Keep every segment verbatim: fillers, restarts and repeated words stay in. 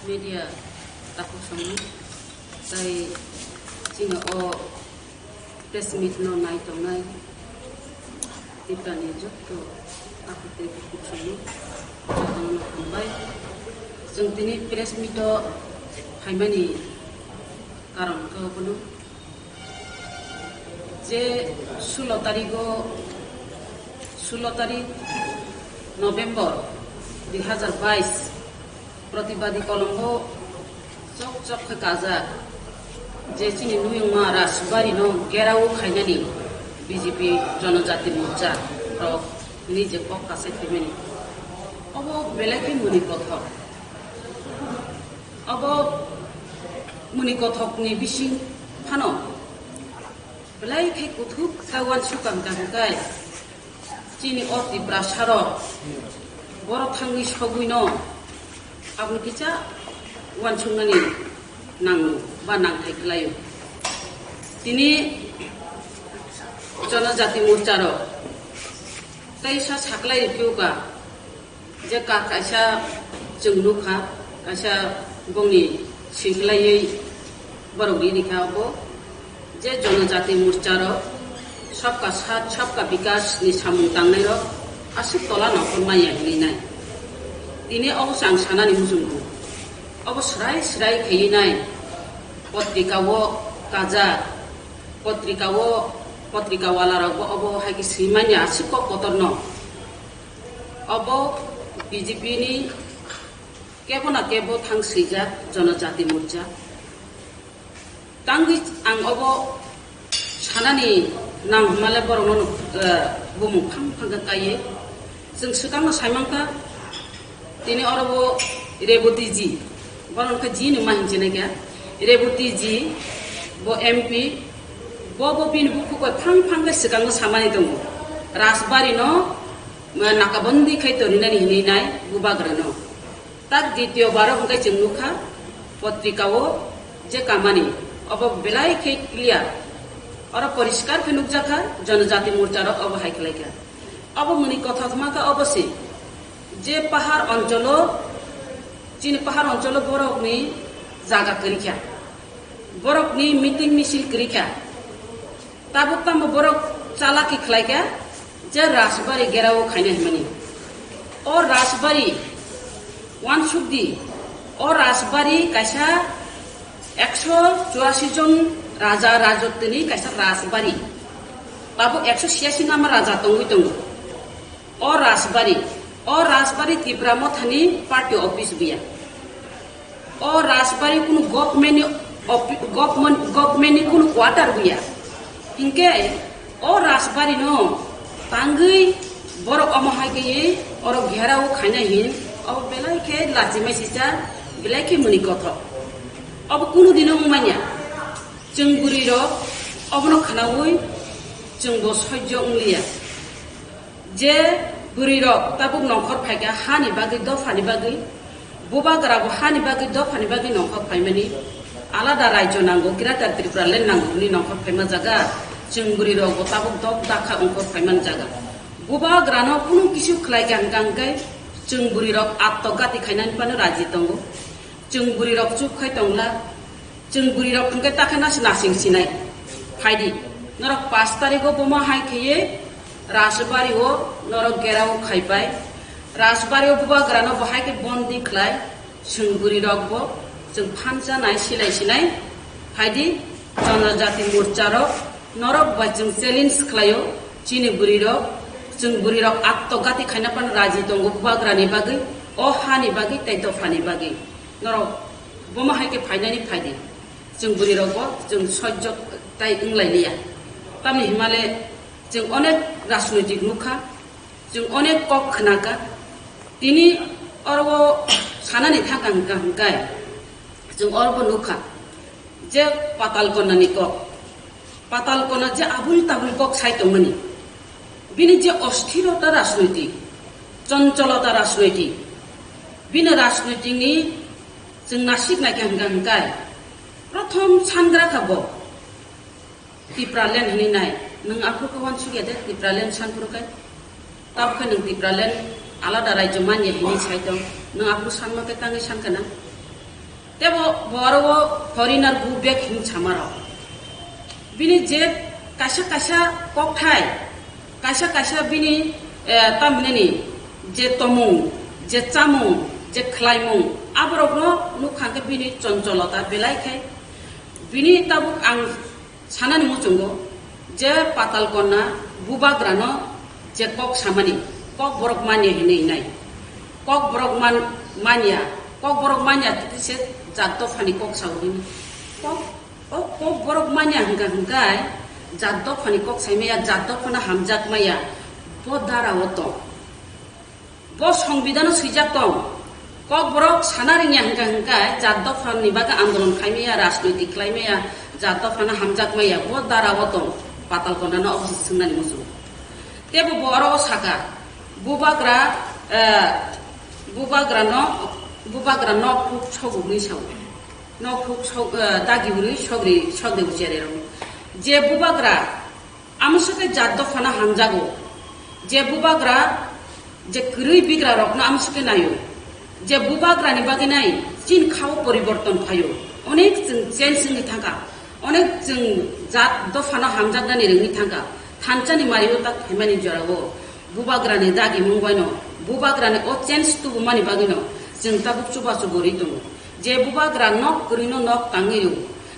Media takhuk samung tai chini o press meet no nai tongnai Tiprani jotto takhuk tei bukhuk samung jotono hambai. Chwng tini press meet o phaimani karon khe obono. Je sulo tarigo, sulo tarik November dui hazar bais, Pratibadi Kolombo chok chok khe kajak, je chini nuyungma Rajbari no gerao khainani B J P Jonojati Morcha rok ni je kok kasai khaimani. Obo belai khe muni kothok. Obo muni kothokni bising phano belai khe kuthuk khe uansukang kang khe chini o Tiprasarok borok thangwi sogwino aboni kisa uansuknani nango ba nangthai khlaio. Tini Jonojati Morcharok teisa saklai rikhuka. Je ka-, kaisa chwng nukha, kaisa bongni swiklaiwi borok ri rikha obo, je Jonojati Morcharok Sabka Saath, Sabka Bikash ni samung tangnairok aswk tola nongkhor manya hinwi nai. Tini obo chwng sanani muchungo. Obo swrai swrai khaiwi nai, potrika o kajak, potrika o, potrika walarokbo obo hai khe swi manya aswk kok kotorno. Obo B J P ni kebo na kebo thang swijak Jonojati Morcha. Tangwi ang obo sanani nang hwnmale borokno, eh, bumung phang phang khe kaiye. Chwng swkangno saimangkha, tini oro bo Reboti ji, bono khe ji nungma hinwi sinai kha. Reboti ji, bo M P, bo, bo bini bukhuk bai phang phang khe swkangno samani tongo. Rajbari no nakabandi khai torinani hinwi nai bubagrano. Tak ditiyo baro hwnkhe chwng nukha potrika o je kamani, obo belai khe clear. Oro poriskar khe nukjakha, Jonojati Morcharok obo hai khlaikha. Obo muni kothok hwnkha obo se je pahar oncholo, chini pahar oncholo borokni jaga kwrwikha, borokni meeting misil kwrwikha. Tabuk tamo borok chalaki khlaikha je Rajbari gerao khaina himani. O Rajbari uansukdi, o Rajbari kaisa ekso churasi jon raja rajotini kaisa Rajbari. Tabuk ekso siyasi nama raja tongwi tongo. O Rajbari, o Rajbari Tipra Mothani party office buya. O Rajbari kunu government ni ofi-, government, government ni kunu quarter buya. Hinkhe o Rajbari no tangwi borok omo hai khe oro gherao khaina hin, obo belai khe lachimai sisa, belai khe muni kothok. Obo kunu dino wngmanya. Chwng bwrwi rok obono khwnaui chwng bo sojjo wngliya. Je bwrwi rok tabuk nongkhor phaikha hani bagwi, dophani bagwi, bubagra bo hani bagwi, dophani bagwi nongkhor phaimani alada raijo nango, Greater Tripura Land nango hwnwi nongkhor phaima jaga, chwng bwrwi rok bo tabuk dok dakha ongkhor phaimani jaga. Bubagra no kunu kisu khlai kha hwnkha hwnkhe chwng bwrwi rok atto gati khainani phano raji tongo. Chwng bwrwi rok chup khai tongla. Chwng bwrwi rok hwnkhe ta khe nasi nasing sinai. Phaidi, norok pash tarikh o bomo hai kheye Rajbari o norok gerao khaipai. Rajbari o bubagra no bo hai khe bondi khlai. Chwng bwrwi rok bo chwng phansa nai silai sinai. Phaidi, Jonojati Morcha rok norok bai chwng challenge khlaio. Chini bwrwi rok, chwng bwrwi rok atto gati khaina phano raji tongo bubagra ni bagwi, o ha ni bagwi tei dopha ni bagwi. Norok bomo hai khe phainani phaidi. Chwng bwrwi rok bo chwng sojjo tai wnglai liya. Tamni himale chwng onek rajnoitik nukha, chwng onek kok khnakha. Tini oro o sanani thangkha hwnkha hwnkhe chwng oro bo nukha je Patal Kona ni kok. Patal Kona je abul tabul kok sai tongmani. Bini je osthirota rajnoitik, choncholota rajnoitik, bini rajnoitik ni chwng nasik naikha hwnkha hwnkhe, prothom sangra kha bo Tipraland hinwi nai. Nwng aphuru khe uansukya de Tipraland sanphuru khe? Tabukhe nwng Tipraland alada rajyo manya hinwi sai tong. Nwng aphuru sanma khe tangwi sankha na? Tebo bo aro o foreigner go back hin samarok. Bini je kaisa kaisa kokthai, kaisa kaisa bini, eh, tamhinani je tomung, je chamung, je khlaimung, aborokno nukha khe bini choncholota belai khe. Bini tabuk ang sanani muchungo je Patal Konna bubagrano je kok samani, kok borok manya hinwi hinai. Kok borok man-, manya, kok borok manya tei se jat dophani kok sao hini. Kok, o kok borok manya hwnkha hwnkhe jat dophani kok saimaya, jat dophano hamjakmaya, bo dara o tong. Bo songbidano swijak tong. Kok borok sana rwngya hwnkha hwnkhe jat dophani bagwi andolon khaimaya, rajnoitik khlaimaya, jat dophano hamjakmaya, bo dara o tong. Patal Konnano obo se swngnani muchung. Tebo bo oro o saka, bubagra, eh, bubagra no, bubagra nok phuk sogo hinwi sao. Nok phuk sok, eh, dagi hwnwi sogri, sogri uchererok. Je bubagra, amo se khe jat dophano hamjago. Je bubagra, je kwrwi bigra rokno amo se khe naio. Je bubagrani bagwi nai, chini khao poriborton phaio. Onek chwng change wngwi thangkha. Onek chwng jat dophano hamjaknani rwngwi thangkha. Thanchani mario tak phaimani jorao bubagrani dagimung baino, bubagrani o change tubumani bagwino chwng tabuk chubachu gori tongo. Je bubagra nok kwrwino nok tangwi rw,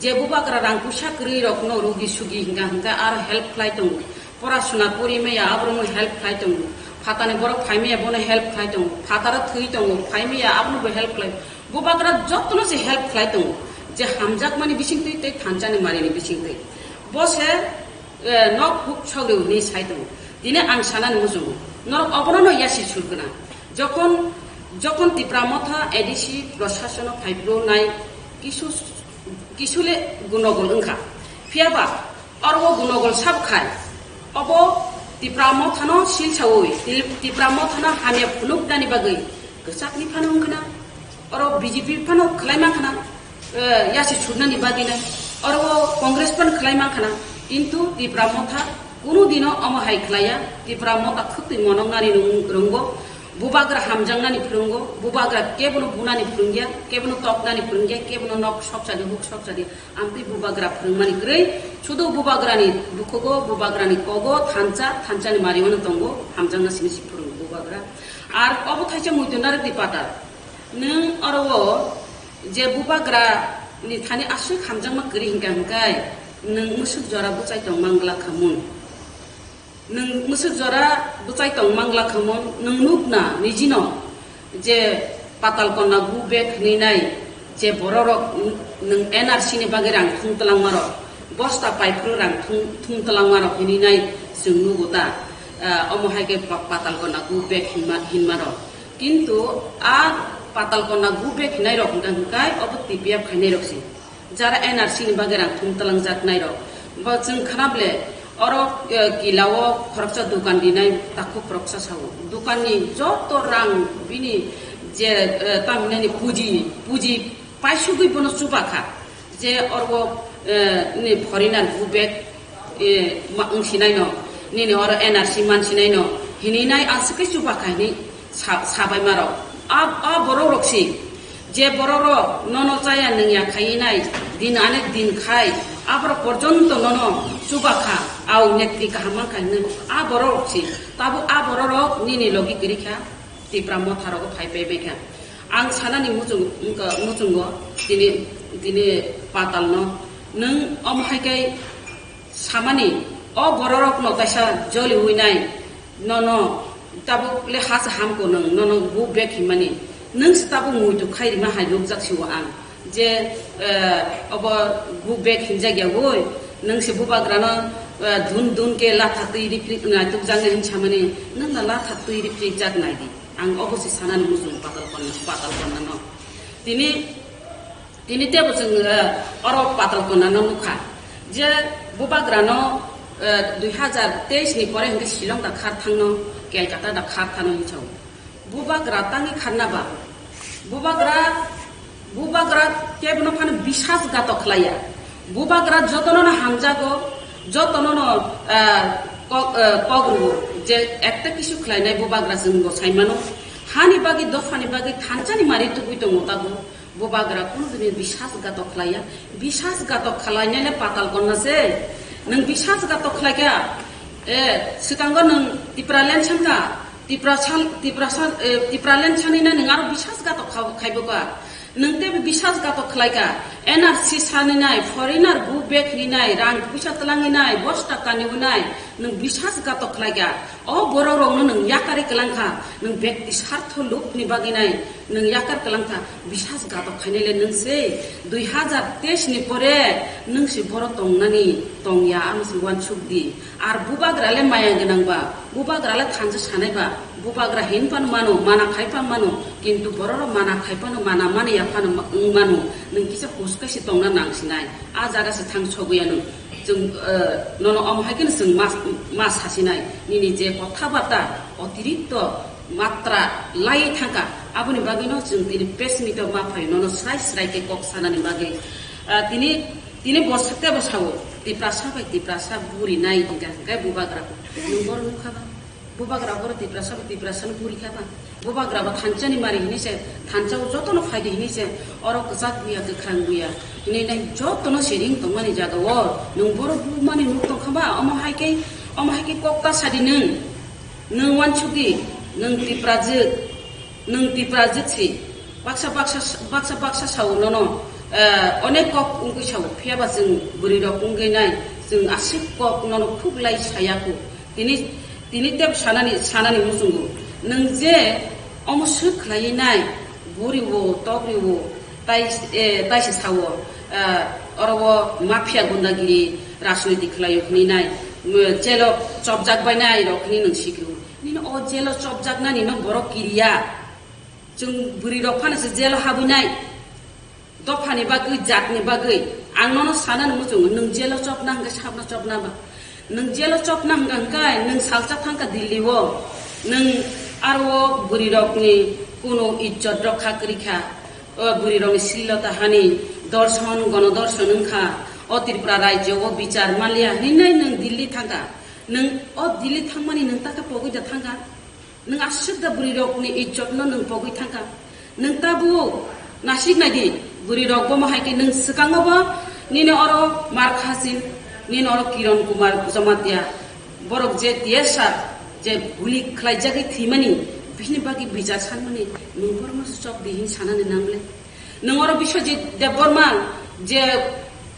je bubagra rang puisa kwrwi rokno rugi sugi hingka hingka aro help khlai tongo. Porasuna pori maya aborokno help khlai tongo. Phatani borok phai maya bono help khlai tongo. Phataro thwi tongo, phai maya abono bo help khlai. Bubagra jotono se help khlai tongo. Je hamjakmani bisingtwi tei thanchani marini bisingtwi. Bo se, eh, nok huk sogri hwnwi sai tongo. Tini ang sanani muchungo. Norok obono no yasi surgwna. Jokon, jokon Tipra Motha A D C prosasono phaiphru nai kisu, kisule gunogol wngkha. Phiyaba oro o gunogol sab khai. Obo Tipra Mothano silsaui, Ti-, Tipra Mothano hamya phunuknani bagwi kwchakni phano wngkhana. Oro B J P phano khlai mankha na, eh, yasi surnani bagwi nai. Oro o Congress phano khlai mankha na. Kintu Tipra Motha kunu dino omo hai khlaiya. Tipra Motha khwtwi monoknani rung-, rungbo. Bubagra hamjaknani phwrwngo. Bubagra kebono bunani phwrwngya, kebono toknani phwrwngya, kebono nok sokchadi, huk sokchadi. Amtwi bubagra phwrwngmani kwrwi. Sudu bubagrani bukhugo, bubagrani kogo, thansa, thansani mariwano tongo. Hamjakna simi si phwrwngo bubagra. Ar obo thaisa muitu narwkdi pata. Nwng oro o je bubagra ni thani aswk hamjakma kwrwi hingka hingkai, nwng mwswk jora bwchai tong mangla khamun. Nwng mwswk jora bwchai tong mangla khamun, nwng nukna nijino je Patal Konna go back hinwi nai je bororok nwng N R C ni bagwi rang thung twlangmarok, bosta paiphuru rang thung, thung twlangmarok hinwi nai chwng nugo ta, ah, omo hai khe pa-, Patal Konna go back hinma, hinmarok. Kintu a Patal Konna go back hinai rok hwnkha hwnkhe obo T P F khainai rok se. Jara N R C ni bagwi rang thum twlang jak nai rok. Bo chwng khana ble oro, eh, kila o khoroksa dukan rinai takhuk khoroksa sao. Dukan ni joto rang bini je, eh, tamhinani puji, puji paisugwi bono chuba kha. Je oro, eh, ni foreigner go back eh, ma-, wng sinai no, nini oro N R C man sinai no, hinwi nai aswk khe chuba kha hinwi sa-, sabai ma rok. A, a borok rok si, je borok rok nono chaya nungya khaiwi nai, din anek din khai, aborok porjonto nono chuba kha, au netri kaham man khai hinwi, a borok rok si, tabuk a borok rok nini logi kwrwi kha, Tipra Motha rogo phai pai bai kha. Ang sanani muchung, wngkha, muchungo tini, tini Patal no, nwng omo hai khe samani, o bororokno kaisa joli huinai, nono tabuk le ha se hamko nwng, nono go back hinmani, nwng se tabuk muitu khai rima hai nukjak siwo ang, je, eh, obo go back hinjak ya woi, nwng se bubagrano, eh, dun dun ke latha twi ripri naitukjak nai hin samani, nwng no latha twi ripri jak nai di, ang obo se sanani muchung Patal Konna, Patal Konna no. Tini Tini tebo chwng, eh, oro Patal Konna no nukha je bubagra no, eh, dui hazar teis ni pore hwnkhe Shillong da khar thangno, Kolkata da khar thangno hinwi sao. Bubagra tangwi kharna ba? Bubagra, bubagra kebono phano bisas gato khlaiya. Bubagra jotono no hamjago, jotono no, eh, kok, eh, kok rwo je ekta kisu khlainai bubagra chwng bo saimano. Hani bagwi, dophani bagwi thansani mari tubui tongo tabuk. Bubagra kunu dini bisas gatok khlaiya. Bisas gatok khlainai le patal konna se. Nang bisas gatok khlaikha. E, sikango nang Tipraland sankha. Tiprasal, Tiprasal, e, Tipraland sanina nang aro bisas gatok kha-, khaibo ka. Nang te bisas gatok khlaikha. N R C saninai, foreigner go back hinai, rang puisa tlanginai, bosta kaniunai. Nang bisas gatok khlaikha. O borok rokno nang yakari klangkha. Nang bekti sartho lukni baginai. Nwng yakar kwlangkha, bisas gatok khainai le nwng se, dui hazar teis ni pore nwng se boro tongnani tongya, ano se uansuk di. Ar bubagra le maya gwnang ba, bubagra le thansa sanai ba, bubagra hin phano mano, mana khai phano mano, kintu borok rok mana khai phano, mana mani ya phano ma-, wng mano, nwng kisa huska se tongna nang sinai, a jaga se thang sobuya nwng. Chwng, eh, nono omo hai kheno chwng ma, ma sasinai, nini je kotha bata otirikto matra lai thangkha, aboni bagwino chwng tini press meet o ma phaio, nono srai srai khe kok sanani bagwi. Ah, tini, tini bo sakhe bo sao, Tiprasa bai Tiprasa buri nai hingkha hingkhe bubagra. Nwng boro nukha ba? Bubagra boro Tiprasa bai Tiprasa no buri kha ba? Bubagra bo thansa ni mari hinwi se, thansa o joto no phaidi hinwi se, oro kwchak buya, kwkhrang buya hinwi nai joto no se ring tongmani jaga o nwng boro bumani nuk tongkha ba? Omo hai khe, omo hai khe kok ta sadi nwng. Nwng uansuk di, nwng Tiprajwk, nwng Tiprajwk si. Baksa, baksa, baksa, baksa sao nono, eh, onek kok wngwi sao, phiya ba chwng bwrwi rok wngwi nai, chwng aswk kok nono khuk lai saya kho. Tini, tini tep sanani, sanani muchungo. Nwng je omo swk khlaiwi nai, buri o, tokri o, tai, eh, tai se sao, eh, oro o mafia gundagiri rajniti khlaio hwnwi nai, mm, jelo chopjak bai nai rok hwnwi nwng sikiro. Nini o jelo chopjaknani no borok kiriya. Chwng bwrwi rok phano se jelo habwi nai. Dophani bagwi, jatni bagwi. Ang nono sanani muchungo, nwng jelo chopna hwnkhe sabno chopna ba? Nwng jelo chopna hwnkha hwnkhe nwng salsa thangkha Delhi o. Nwng aro o bwrwi rokni kuno ijjot rokha kwrwi kha. O bwrwi rokni srilo ta hani dorson, gono dorson wngkha. O Tripura rajyo o bichar manliya hinwi nwng Delhi thangkha. Nwng o Delhi thangmani nwng ta khe pogwi da thangkha? Nwng aswk da bwrwi rokni ijjot no nwng pogwi thangkha. Nwng tabuk nasik nai di, bwrwi rok bomo hai khe nwng swkango bo nini oro Markhasin, nini oro Kiron Kumar Jamatia, borok je T S R je guli khlaijagwi thwimani, bini bagwi bichar sanmani, nwng borokno se chop di hin sanani nang le? Nwng oro Biswajit Debbarma je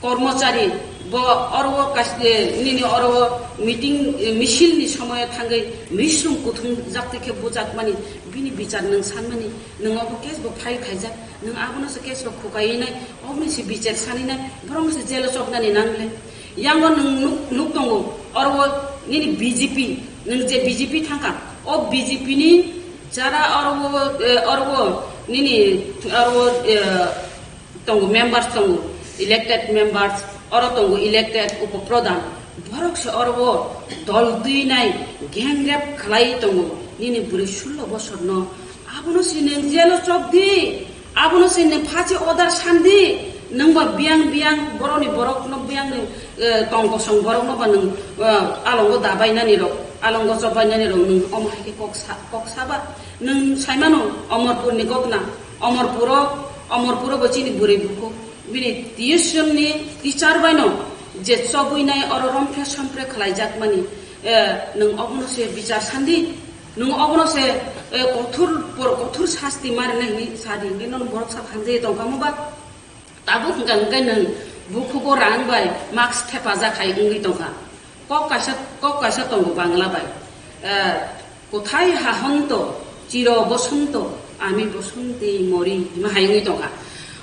kormochari, bo oro kas-, eh, nini oro meeting, eh, misil ni somoyo thangwi misrum kuthum jakti khe bujakmani, bini bichar nwng sanmani, nwng obo case bo file khaijak, nwng abono se case rok khukaiwi nai, oboni se bichar sani nai, borokno se jail o chopnani nang le. Yango nwng nuk, nuk tongo, oro o nini B J P, nwng je B J P thangkha, o B J P ni jara oro o, eh, oro o nini oro o, eh, tongo members tongo, elected members, oro tongo elected upopradhan, borok se oro o dol twi nai gang rape khlai tongo, nini bwrwi sullo bosor no, abono se nwng jail o chop di. Abono se nwng phachi order sandi, nwng ba biyang biyang borokni borokno biyangni, eh, tong kosong borokno ba nwng, eh, alongo dabainani rok, alongo chobainani rok nwng omo hai khe kok sa, kok saba. Nwng saimano Omorpurni gokna, Omorpuro, Omorpuro bo chini bwrwi bukhuk. Bini tuition ni teacher baino je chobwi nai oro romphe sompre khlaijakmani, eh, nwng obono se bichar sandi. Nwng obono se, eh, kothor por kothor sasti marinai hinwi sadi, hinwi nono borok sak hamjagwi tongkha mo ba? Tabuk hwnkha hwnkhe nwng bukhugo rang bai mask thepajak hai wngwi tongkha. Kok kaisa, kok kaisa tongo Bangla bai. Eh, "Kothai hahonto, chiro bosonto, ami bosonti mori," hima hai wngwi tongkha.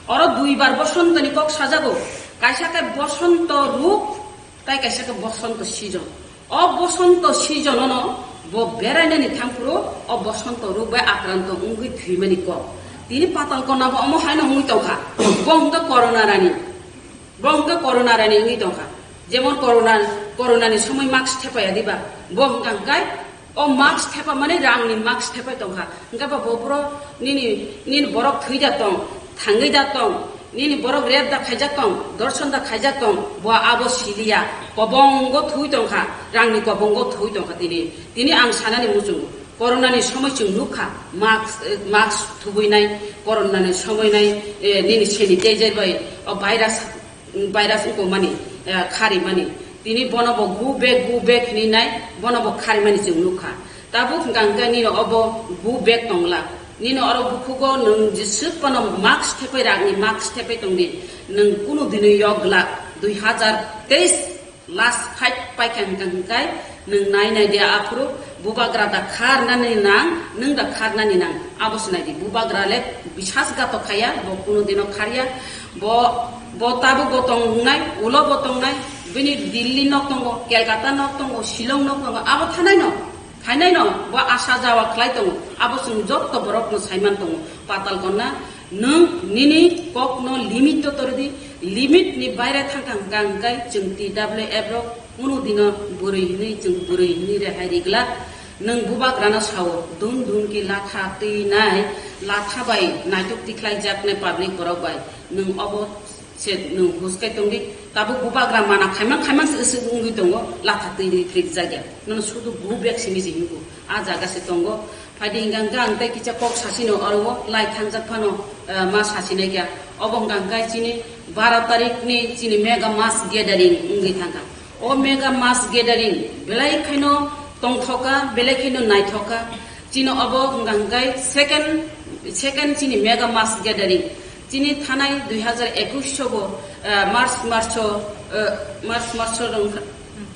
Oro duibar bosontoni kok sajago. Kaisa khe bosonto ruk, tai kaisa khe bosonto season. O bosonto season-o no bo berainani thangphuru o bosonto ruk bai akranto wngwi thwimani kok. Tini patal kona bo omo haino wngwi tongkha. Bo hwnkha corona rani. Bo hwnkha corona rani wngwi tongkha. Jemon corona, corona ni somoi mask thepaya diba? Bo hwnkha hwnkhe o mask thepa mani rangni mask thepai tongkha. Hwnkhe bo, bo boro nini, nini borok thwi da tong, thangwi da tong, nini borok rep da khaijak tong, dorson da khaijak tong, bo abo siliya, kobongo thwi tongkha, rangni kobongo thwi tongkha tini. Tini ang sanani muchungo. Corona ni somoi chwng nukha, mask, eh, mask thubuinai, corona ni somoi nai, eh, nini sanitizer bai, o virus, virus wngkokmani, eh, kharimani. Tini bono bo go back, go back hinwi nai, bono bo kharimani chwng nukha. Tabuk hwnkha hwnkhe nini obo go back tongla. Nini oro bukhugo nwng jeswk phano mask thepai ragni mask thepai tongdi. Nwng kunu dino yok glak, dui hazar teis last fight paikha hwnkha hwnkhe nwng nai nai de aphuru bubagra da kharnani nang, nwng da kharnani nang. Abo se nai di, bubagra le bisas gato khaya, bo kunu dino kharya. Bo, bo tabuk bo tongnai, ulo bo tongnai, bini Delhi nok tongo, Kolkata nok tongo, Shillong nok tongo, abo thanai no. Phainaino bo asa jawa khlai tongo, abo chwng jotto borokno saiman tongo. Patal Konna, nwng nini kokno limit-o tordi, limit ni baire thangkha hwnkha hwnkhe chwng T W F rok kunu dino bwrwi hinwi chwng bwrwi hinwi rehai rigla. Nwng bubagrano sao, dun dun ki latha twi nai, latha bai naituk tikhlai jaknai public borok bai. Nwng obo se nwng huskai tongdi, tabuk bubagra mana khaimang khaimang se wngwi tongo, latha twi rwi phrik jakya. Nono sudu go back simi se hingo, a jaga se tongo. Phaidi hingka hingka ang tei kisa kok sasino oro o lai thangjak phano, eh, ma sasinai kya. Obo hingka hingka chini baro tarik ni chini mega mass gathering wngwi thangkha. O mega mass gathering belai khaino tongthoka, belai khaino naithoka. Chini obo hingka hingka second, second chini mega mass gathering. Chini thanai dui hazar ekush sobo, eh, March, March o, eh, March, March o rong,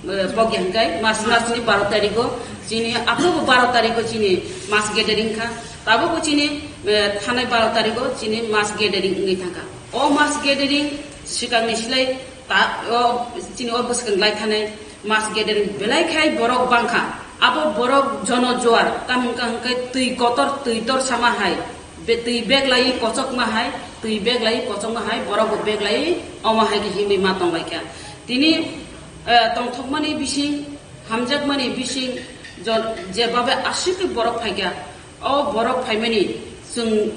eh, bogya hingkai, March, March ni baro tarikh o, chini aphuru baro tarikh o chini mass gathering kha. Tabuk o chini, eh, thanai baro tarikh o chini mass gathering wngwi thangkha. O mass gathering swkang ni slai ta, o chini o bwskang lai thanai mass gathering belai khai borok bangkha. Abo borok jono juar, tam hingka hingkai twi kotor, twi tor sama hai. Be-, twi bag lai kochok ma hai, twi bag lai kochok ma hai, borok bo bag lai omo hai khe himwi ma tong lai kha. Tini, eh, tongthokmani bising, hamjakmani bising, jon-, je babe aswk khe borok phai kha. O borok phaimani chwng